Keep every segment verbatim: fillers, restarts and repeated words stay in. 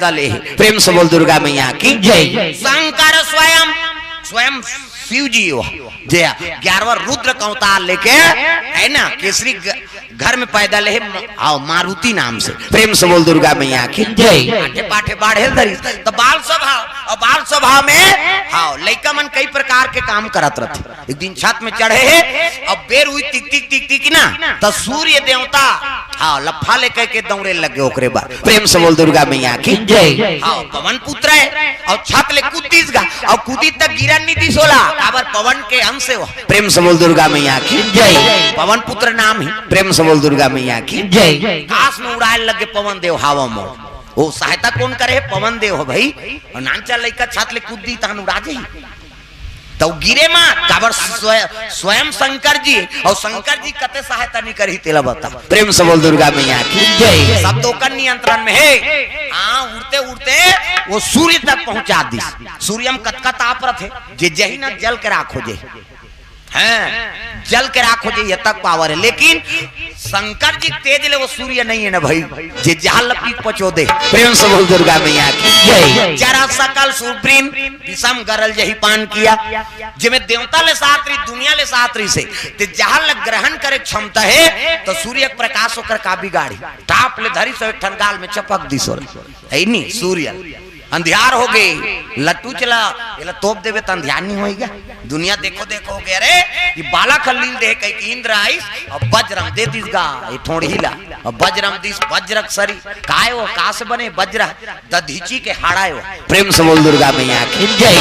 दले हे। प्रेम से बोल दुर्गा मैया की जय। शंकर स्वयं, स्वयं शिव जी हो, जे ग्यारहवाँ रुद्र का अवतार लेके, है ना, केसरी ग-, घर में पैदा ले हे, म-, आओ, मारुति नाम से। प्रेम से बोल दुर्गा मैया की जय। आठे पाठे बाढ़े धरिस, तो बाल स्वभाव, और बाल स्वभाव में, हाँ, लइका मन कई प्रकार के काम करत रहथे। एक दिन छत में चढ़े हे, अब बेर हुई टिक टिक टिक टिक ना, त सूर्य देवता, हाँ, लफा लेके के दौड़े लगे ओकरे बर। प्रेम से बोल दुर्गा मैया की जय। हाँ, पवन पुत्र है, और छत ले कूद दिस गा, और कूदी तक गिरन नहीं दिस ओला, काबर पवन के अंश हो। प्रेम से बोल दुर्गा मैया की जय। पवन पुत्र नाम ही। प्रेम से बोल दुर्गा मैया की जय। कास में उड़ाए लगे पवन देव हवा में। वो सहायता कौन करे? पवन देव हो भाई। और नानचा लइका छत ले कूद दी तहन उड़ा जाई। तो गिरे मत, काबर स्वय-, स्वयं शंकर जी, और शंकर जी कते सहायता नहीं करी, तेला बता। प्रेम से बोल दुर्गा मैया की जय। सब तो ओकर नियंत्रण में है। हाँ, उड़ते उड़ते वो सूर्य तक पहुंचा दिस। सूर्य में कतका ताप रथे, जे जही ना जल के राख हो जाए। हैं, जल के राख हो जाए, ये तक पावर है। लेकिन शंकर जी तेज ले वो सूर्य नहीं है ना भाई, जे जहां लपीट पचो दे। प्रेम से बोल दुर्गा मैया की जय। जरा सकल सुग्रीव विषम गरल जही पान किया, जेमे देवता ले साथ रही, दुनिया ले साथ रही से, ते जहां लग ग्रहण करे क्षमता है, तो सूर्य के प्रकाश ओकर का बिगाड़ी? ताप ले धरी सो एक ठन गाल में चपक दिस ओला। है नी सूर्य। अंधियार हो गए, लट्टू चला, एला तोप देवे त अंधियार नहीं होएगा। दुनिया देखो देखो हो गया रे, ये बालक ह लील देह कह के इंद्र आइस, और वज्रम दे दिस गा, ये ठोड़ही ला, और वज्रम दिस वज्रक सरी, काय वो कास बने वज्र, दधीची के हाड़ाए वो। प्रेम से बोल दुर्गा मैया की जय।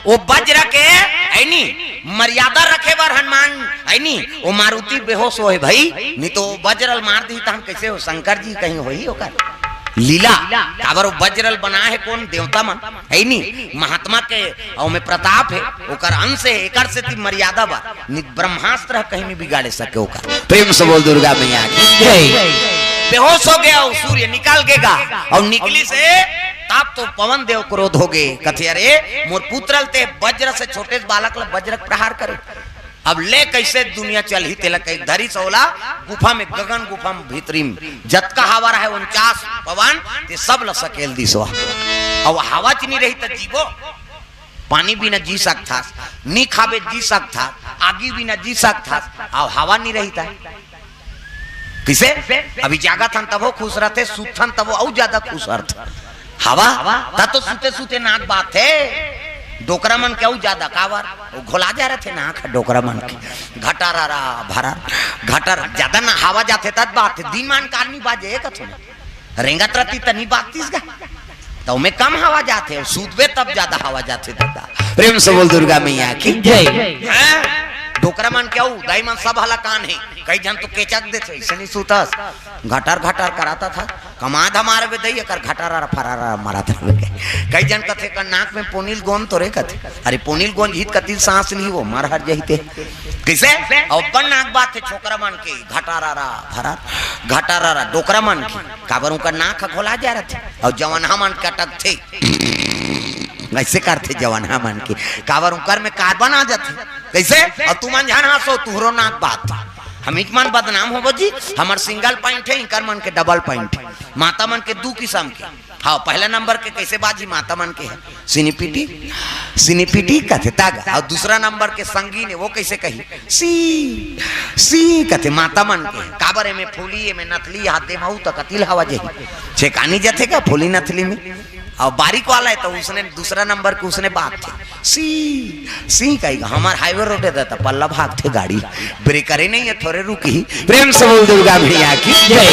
वो वज्र के, है नी, मर्यादा रखे बर हनुमान, है नी, वो मारुति बेहोश हो है भाई, नहीं तो वज्र ल मार दी त हम कैसे हो, शंकर जी कहीं हो ही होकर। लीला, काबर वो वज्रल बना है कौन? देवता मन, है नी? महात्मा के, ओमे प्रताप है, ओकर अंश है, एकर सेती मर्यादा बा। नि-, ब्रह्मास्त्र कहीं नहीं बिगाड़े सके ओकर। प्रेम से बोल दुर्गा मैया की जय। बेहोश हो गया वो सूर्य, निकल गेगा, और निकली से तब तो पवन देव क्रोध हो गए, कथे, "अरे, मोर पुत्रल ते वज्र से छोटे से बालक ल वज्र प्रहार करे।" अब ले कैसे दुनिया चलही, तेला कई धरी सो ओला गुफा में, गगन गुफा में भीतरी में जतका हवा रहे उनचास पवन, ते सब ल सकेल दिस। अब हवा च नहीं रही त जीबो, पानी बिना जी सकथस, नी खाबे जी सकथस, आगी बिना जी सकथस, अब हवा नहीं रही त कैसे? अभी जागत हन तभो खुश रहते, सुतथन तभो अउ ज्यादा खुश रहते। हवा, त तो सुते सुते नाक बात है। डोकरा मन के अउ ज्यादा काबर? वो घोला जा रहे थे नाक डोकरा मन के। घटारा रा भरा, घटार ज्यादा ना हवा जाथे तब बात है। दिन मान कार नहीं बाजे कथो ना। रेंगत रहती त नहीं बाजतीस गा। तो में कम हवा जाथे, सुतबे तब ज्यादा हवा जाथे दादा। प्रेम से बोल दुर्गा मैया की जय। हैं? डोकरा मन के अउ दाई मन सब हलाकान है। कई झन तो केचक देथे, ऐसे नहीं सुतस। घटर घटर कराता था, कमा धमार बे दई, एकर घटारा फरारा मरा था। कई झन कथे, "कर नाक में पोनील गोंद तो रे," कथे। अरे पोनील गोंद हित कतिल सांस ली वो, मर हर जही ते। कैसे? अब बन नाक बात है छोकरा मन के, घटारा रा फरार, घटारा रा डोकरा मन के। काबर उनका नाक ह घोला जा रथे, और जवनहा मन कटक थे। ऐसे करथे जवनहा मन के, काबर उनकर में कार्बन आ जाथे। कैसे? और तुमन झन हंसो, तुहरो नाक बात। हम इच मन बदनाम होबो जी, हमर सिंगल पॉइंट है, इनकर मन के डबल पॉइंट है। माता मन के दू किस्म के। हाँ, पहला नंबर के कैसे बाजी माता मन के है? सिनीपिटी, सिनीपिटी कथे तग। और दूसरा नंबर के संगीन है, वो कैसे कही? सी, सी कथे माता मन के। काबर एमे फूली, एमे नथली, हाथ दे महू त कतिल हवा जही। छेकानी जथे का फूली नथली में? और बारीक वाला है तो उसने दूसरा नंबर के उसने बात थे। सी, सी कही, हमार हाईवे रोड है तो पल्ला भाग थे गाड़ी। ब्रेकरे नहीं है, थोड़े रुकी। प्रेम से बोल दुर्गा मैया की जय।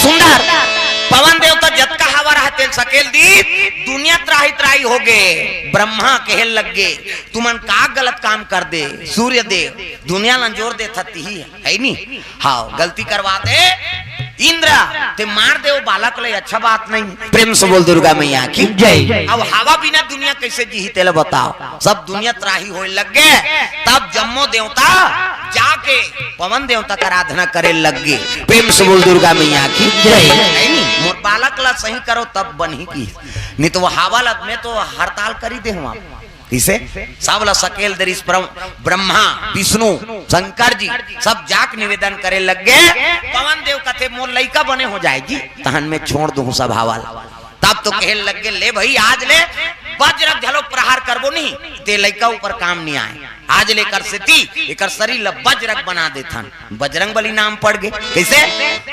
सुंदर पवन देवता जतका हवा रहा तेल सकेल दी, दुनिया त्राही त्राही हो गए। ब्रह्मा कहे लग गए, "तुमन का गलत काम कर दे सूर्य देव, दुनिया ला जोर दे थती ही है, है नी?" हाँ, गलती करवा दे इंद्र, ते मार दे वो बालक ले, अच्छा बात नहीं। प्रेम से बोल दुर्गा मैया की जय। अब हवा बिना दुनिया कैसे जीही तेला बताओ। सब दुनिया त्राही होए लग गए, तब जम्मो देवता जाके पवन देवता का आराधना करे लग गए। प्रेम से बोल दुर्गा मैया की जय। नहीं, मोर बालक ला सही करो तब बनही की, नहीं तो वो हवा ला मैं तो हड़ताल करी दे हूँ आप। इसे सब ला सकेल दे रिहिस ब्रह्म-, ब्रह्मा, विष्णु, शंकर जी सब जाके निवेदन करे लग गे। पवन देव कथे, "मोर लइका बने हो जाय जी, तहन मैं छोड़ दूहूं सब हवा ला।" तब तो कहे लग गे, "ले भई, आज ले बज्रक घलो प्रहार करबो नहीं, ते लइका ऊपर काम नहीं आय। आज ले एकर सेती एकर शरीर ला बज्रक बना देथन।" बजरंग बली नाम पड़ गे। कइसे?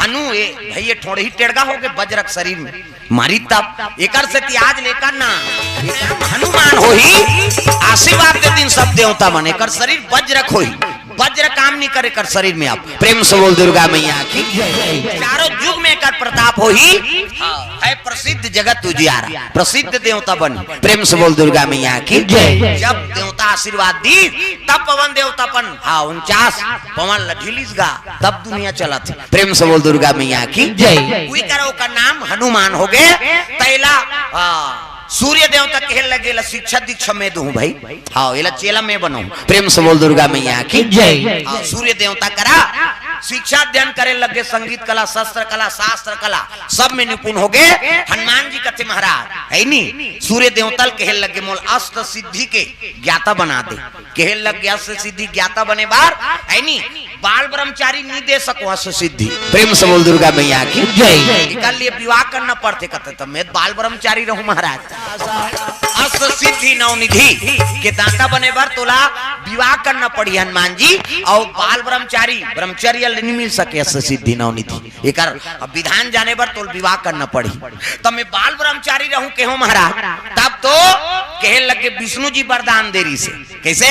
हनु, ए भई, ए ठोड़ही टेड़गा हो गे बज्रक शरीर में। मारी तब एकर सेती आज ले एकर नाम हनुमान होही। आशीर्वाद दे दिन सब देवता मन, एकर शरीर बज्रक होही, बज्र काम नहीं करे एकर शरीर में। अब प्रेम से बोल दुर्गा मैया की। चारों युग में एकर प्रताप होही। हाँ, है प्रसिद्ध जगत उजियारा, प्रसिद्ध देवता बन। प्रेम से बोल दुर्गा मैया की। जब देवता आशीर्वाद दी, तब पवन देवता पन, हाँ, उनचास पवन ल ढीलिस गा, तब दुनिया चलत हे। प्रेम से बोल दुर्गा मैया की। उही करा ओकर नाम हनुमान हो गे। तैला, हाँ, सूर्य देवता कहे लगे, "ला शिक्षा दीक्षा मैं दूहूं भई, हाँ, एला चेला मैं बनाहूं।" प्रेम से बोल दुर्गा मैया की। हाँ, सूर्य देवता करा शिक्षा अध्ययन करे लगे, संगीत कला, शस्त्र कला, शास्त्र कला, सब में निपुण हो गे। हनुमान जी कथे, "महाराज, है नी, सूर्य देवता ल कहे लगे, मोला अष्ट सिद्धि के ज्ञाता बना दे।" कहे लग गे, अष्ट सिद्धि ज्ञाता बने बर, है नी, बाल ब्रह्मचारी नहीं दे सको अष्ट सिद्धि। प्रेम से बोल दुर्गा मैया की। एकर लिए विवाह करना पड़थे। कथे, "त मैं बाल ब्रह्मचारी रहूं महाराज।" अष्ट सिद्धि नवनिधि के दाता बने बर तोला विवाह करना पड़ी हनुमान जी, अउ बाल ब्रह्मचारी, ब्रह्मचर्य ले नहीं मिल सके अष्ट सिद्धि नवनिधि। एकर अब विधान जाने बर तोल विवाह करना पड़ी। त मैं बाल ब्रह्मचारी रहूं केहो महाराज। तब तो कहे लगे, विष्णु जी वरदान दे रिहिसे। कइसे?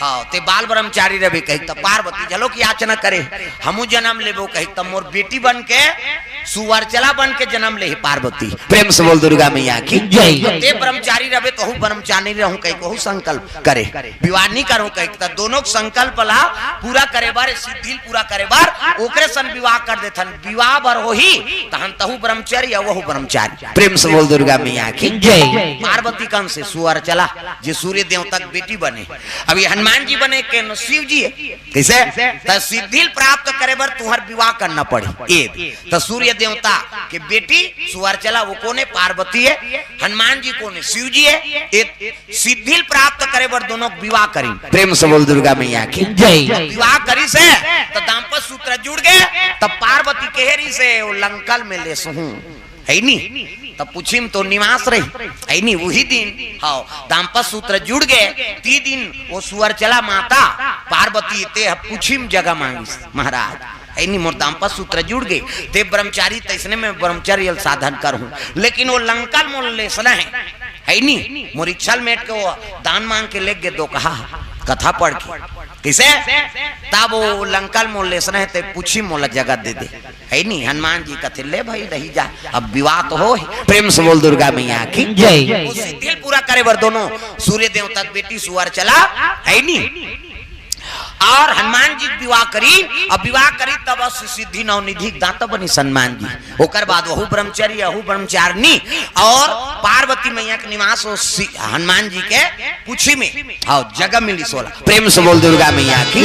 हाँ, ते बाल ब्रह्मचारी रहिबे कहिके त पार्वती घलोक याचना करे, "हमू जनम लेबो" कहिके, त मोर बेटी बन के, सुअरचला बन के जनम ले हे पार्वती। प्रेम से बोल दुर्गा मैया की। ते ब्रह्मचारी रहिबे तहू ब्रह्मचारी रहूं कहिके ओहू संकल्प करे, विवाह नहीं करूं कहिके, त दोनों के संकल्प ला पूरा करे बर, सिद्धि ल पूरा करे बर ओकरे सन विवाह कर देथन। विवाह बर होही, तहन तहू ब्रह्मचारी अउ वहू ब्रह्मचारी। प्रेम से बोल दुर्गा मैया की। पार्वती कन से सुअरचला, जे सूर्य देवता के बेटी बने, अभी हनुमान जी बने के न शिव जी हे। कइसे? त सिद्धि ल प्राप्त करे बर तुहर विवाह करना पड़ी। ए, त सूर्य देवता के बेटी सुअरचला, वो कोन हे? पार्वती हे। हनुमान जी कोन हे? शिव जी हे। ए, सिद्धि ल प्राप्त करे बर दोनों विवाह करिन। प्रेम से बोल दुर्गा मैया की। विवाह करिसे, त दाम्पत्य सूत्र जुड़ गे। तब पार्वती कहे रिहिसे, "ओ लंकल में लेसहूं, है नी, तब पुछिम तो निवास रही, है नी।" उही दिन, हाँ, दाम्पत्य सूत्र जुड़ गे। ती दिन वो सुअरचला माता पार्वती ते ह पुछिम जगह मांगिस, महाराज, है नी, मोर दाम्पत्य सूत्र जुड़ गे, ते ब्रह्मचारी, तइसने में ब्रह्मचर्य साधन करहूं, लेकिन वो लंकल मोर लेसना हे, है नी, मोर इच्छा ल मेट के वो दान मांग के लेग गे दो कहा, कथा पढ़ के। कइसे? तब वो लंकल मोर लेसना हे, ते पुछिम मोला जगह दे दे, है नी। हनुमान जी कथे, "ले भई, रही जा, अब विवाह तो होही।" प्रेम से बोल दुर्गा मैया की। वो सिद्धि ल पूरा करे बर दोनों सूर्य देवता के बेटी सुअरचला, है नी, अउ हनुमान जी के विवाह करी, अब विवाह करी तब अष्ट सिद्धि नवनिधि के दाता बनिस हनुमान जी। ओकर बाद वहू ब्रह्मचारी, अहू ब्रह्मचारिणी, अउ पार्वती मैया के निवास वो सि-, हनुमान जी के पुछी में, हाँ, जगह मिलिस ओला। प्रेम से बोल दुर्गा मैया की।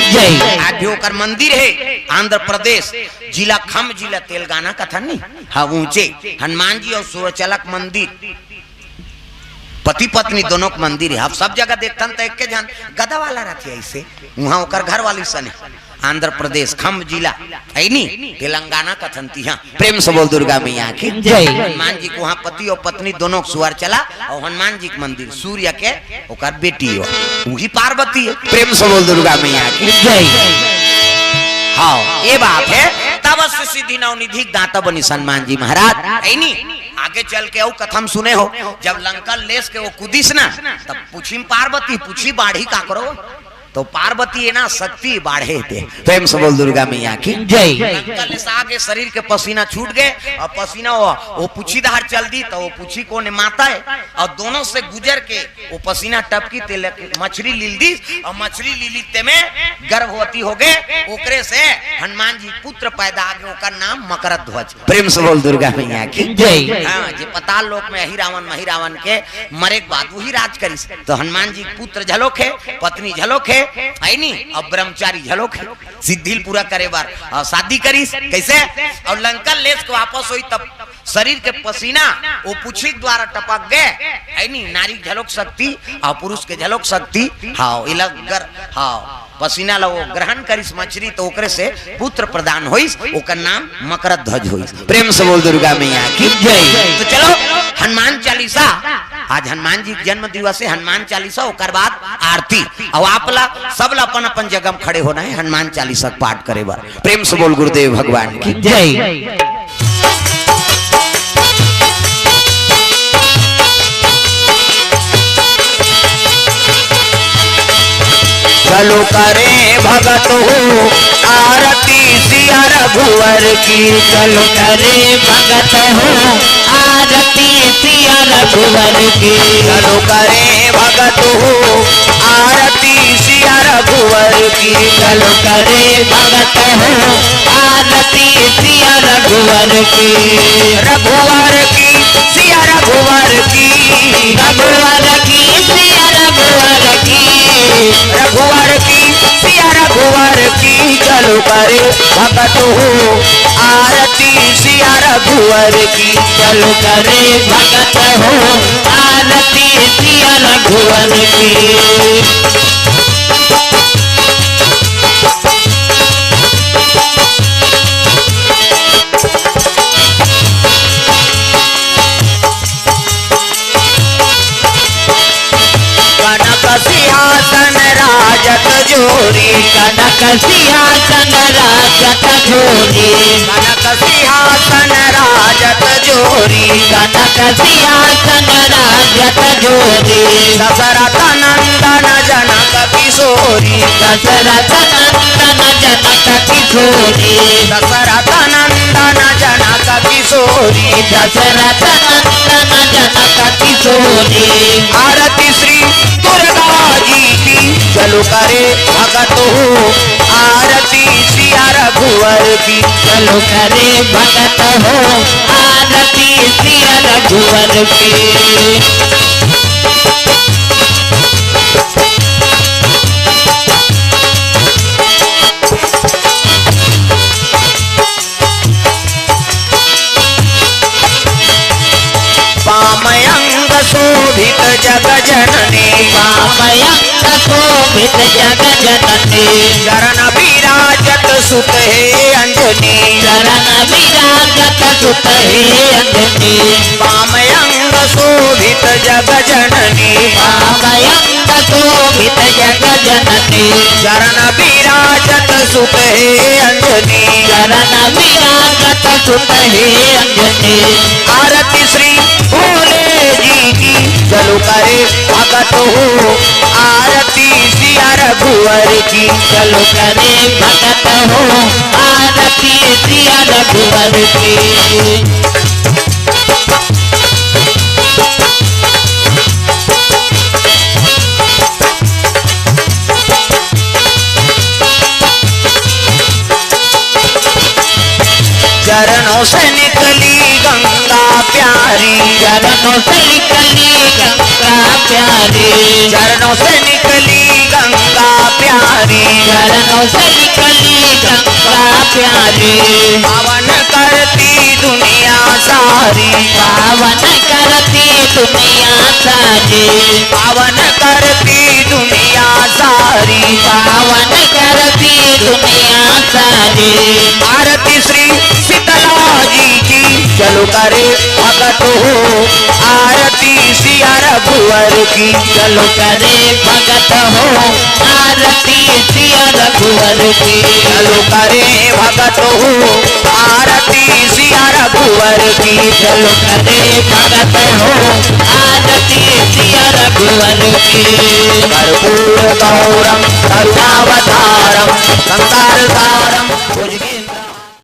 आज भी ओकर मंदिर हे, आंध्र प्रदेश, जिला खम जिला, तेलंगाना कथन नी, हाँ, उंचे हनुमान जी अउ सुअरचला के मंदिर। पति पत्नी दोनों के मंदिर हे। अब सब जगह देखथन त एके झन गदा वाला रथे अइसे, उहां ओकर घर वाली सन हे। आंध्र प्रदेश, खम जिला, है नी, तेलंगाना कथन तिहां। प्रेम से बोल दुर्गा मैया की। हनुमान जी के उहां पति अउ पत्नी दोनों के सुअरचला, अउ हनुमान जी के मंदिर सूर्य के ओकर बेटी हो, उही पार्वती हे। प्रेम से बोल दुर्गा मैया की। हाँ, ये बात हे। तब अष्ट सिद्धि नवनिधि के दाता बनिस हनुमान जी महाराज, है नी। आगे चल के अउ कथा म सुने हो, जब लंका लेस के वो कुदिस ना, तब पुछिम पार्वती, पुछी बाढ़ी काकरो, तो पार्वती हे ना, शक्ति बाढ़े हे ते। प्रेम से बोल दुर्गा मैया की। लंका लेस आगे शरीर के पसीना छूट गे, अउ पसीना वो, वो पुछी डहर चल दी, त वो पुछी कोन हे? माता हे, अउ दोनों से गुजर के वो पसीना टपकी, ते ले मछरी लील दिस, अउ मछरी लीली ते में गर्भवती हो गे, ओकरे से हनुमान जी पुत्र पैदा आ गे, ओकर नाम मकरध्वज। प्रेम से बोल दुर्गा मैया की। हाँ, जे पताल लोक में अही रावण, मही रावण के मरे के बाद उही राज करिस। त हनुमान जी के पुत्र झलोक हे, पत्नी झलोक हे, है नी, अउ ब्रह्मचारी झलोक हे। सिद्धि ल पूरा करे बर, अउ शादी करिस। कइसे? अउ लंका लेस के वापस होइस तब शरीर के पसीना वो पुछी के द्वारा टपक गे, है नी? नारी के झलोक शक्ति अउ पुरुष के झलोक शक्ति। हाँ, इला गर-, हाँ, पसीना ला वो ग्रहण करिस मछरी, तो ओकरे से पुत्र प्रदान होइस, ओकर नाम मकरध्वज होइस। प्रेम से बोल दुर्गा मैया की जय। तो चलो, हनुमान चालीसा, आज हनुमान जी के जन्म दिवस है, हनुमान चालीसा, ओकर बाद आरती। अउ आप ला, सब ला अपन अपन जगह में खड़े होना है हनुमान चालीसा के पाठ करे बर। प्रेम से बोल गुरुदेव भगवान की जय। चलो करे भगत हो आरती सिया रघुवर की। चलो करे भगत हो आरती सिया रघुवर की। चलो करे भगत हो आरती सिया रघुवर की। चलो करे भगत हो आरती सिया रघुवर की। रघुवर की सिया रघुवर की। रघुवर की सिया रघुवर की। रघुवर की सिया रघुवर की। चलो करे भगत हो आरती सिया रघुवर की। चलो करे भगत हो आरती सिया रघुवर की। कनक सिंहासन राजत जोरी। कनक सिंहासन राजत जोरी। कनक सिंहासन राजत जोरी। कनक सिंहासन राजत जोरी। दशरथ नंदन जनक किशोरी। दशरथ नंदन जनक किशोरी। दशरथ नंदन जनक किशोरी। दशरथ नंदन जनक किशोरी। आरती श्री दुर्गा जी की। चलो करे भगत हो आरती सिया रघुवर की। चलो करे भगत हो आरती सिया रघुवर की। पामयंग शोभित जग जननी। पामयंग शोभित जग जननी। चरण विराजत सुत हे अंजनी। चरण विराजत सुत हे अंजनी। पामयंग शोभित जग जननी। पामयंग शोभित जग जननी। चरण विराजत सुत हे अंजनी। चरण विराजत सुत हे अंजनी। आरती श्री भोले जी की। चलो करे भगत हो आरती सिया रघुवर की। चलो करे भगत हो आरती सिया रघुवर की। चरणों से निकली गंगा प्यारी। चरणों से निकली गंगा प्यारी। चरणों से निकली गंगा प्यारी। चरणों से निकली गंगा प्यारी। पावन करती दुनिया सारी। पावन करती दुनिया सारी। पावन करती दुनिया सारी। पावन करती दुनिया सारी। आरती श्री शीतला जी की। चलो करे भगत हो आरती सिया रघुवर की। चलो करे भगत हो आरती सिया रघुवर की। चलो करे भगत हो आरती सिया रघुवर की। चलो करे भगत हो आरती सिया रघुवर की। कर्पूर गौर